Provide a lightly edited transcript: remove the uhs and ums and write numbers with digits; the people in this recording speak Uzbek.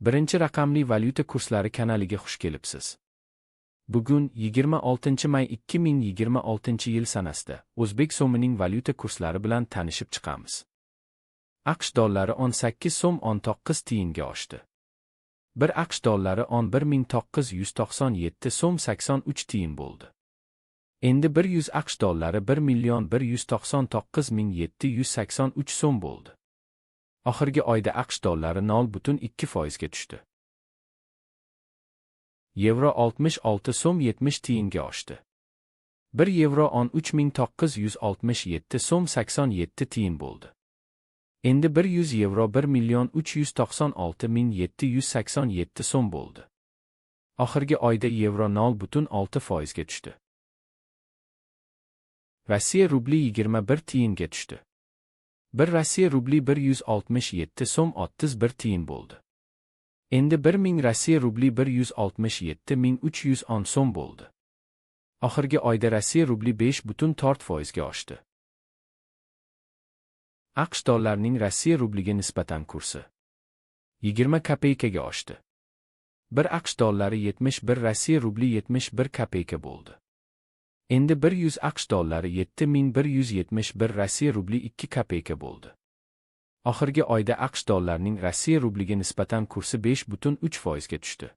Birinchi raqamli valyuta kurslari kanaliga xush kelibsiz. Bugun 26-may 2026-yil sanasida o'zbek so'mining valyuta kurslari bilan tanishib chiqamiz. AQSh dollari 18 so'm 19 tiyinga oshdi. Bir AQSh dollari 11 997 so'm 83 tiyin bo'ldi. Endi 100 AQSh dollari 1 million 199 ming 783 so'm bo'ldi. Oxirgi oyda AQSh dollari 0,2 foizga tushdi. Yevro 66 so'm 70 tiyinga oshdi. 1 yevro 13 967 so'm 87 tiyin bo'ldi. Endi 100 yevro 1 million 396 ming 787 so'm bo'ldi. Oxirgi oyda yevro 0,6 foizga tushdi. Rossiya rubli 21 tiyinga tushdi. 1 Rossiya rubli 167 so'm 31 tiyin bo'ldi. Endi 1000 Rossiya rubli 167 ming 310 so'm bo'ldi. Oxirgi oyda Rossiya rubli 5,4 foizga oshdi. AQSh dollarining Rossiya rubliga nisbatan kursi 20 kopeykaga oshdi. 1 AQSh dollari 71 Rossiya rubli 71 kopeyka bo'ldi. Endi 100 AQSh dollari 7171 Rossiya rubli 2 kopeyka bo'ldi. Oxirgi oyda AQSh dollarining Rossiya rubliga nisbatan kursi 5,3 foizga tushdi.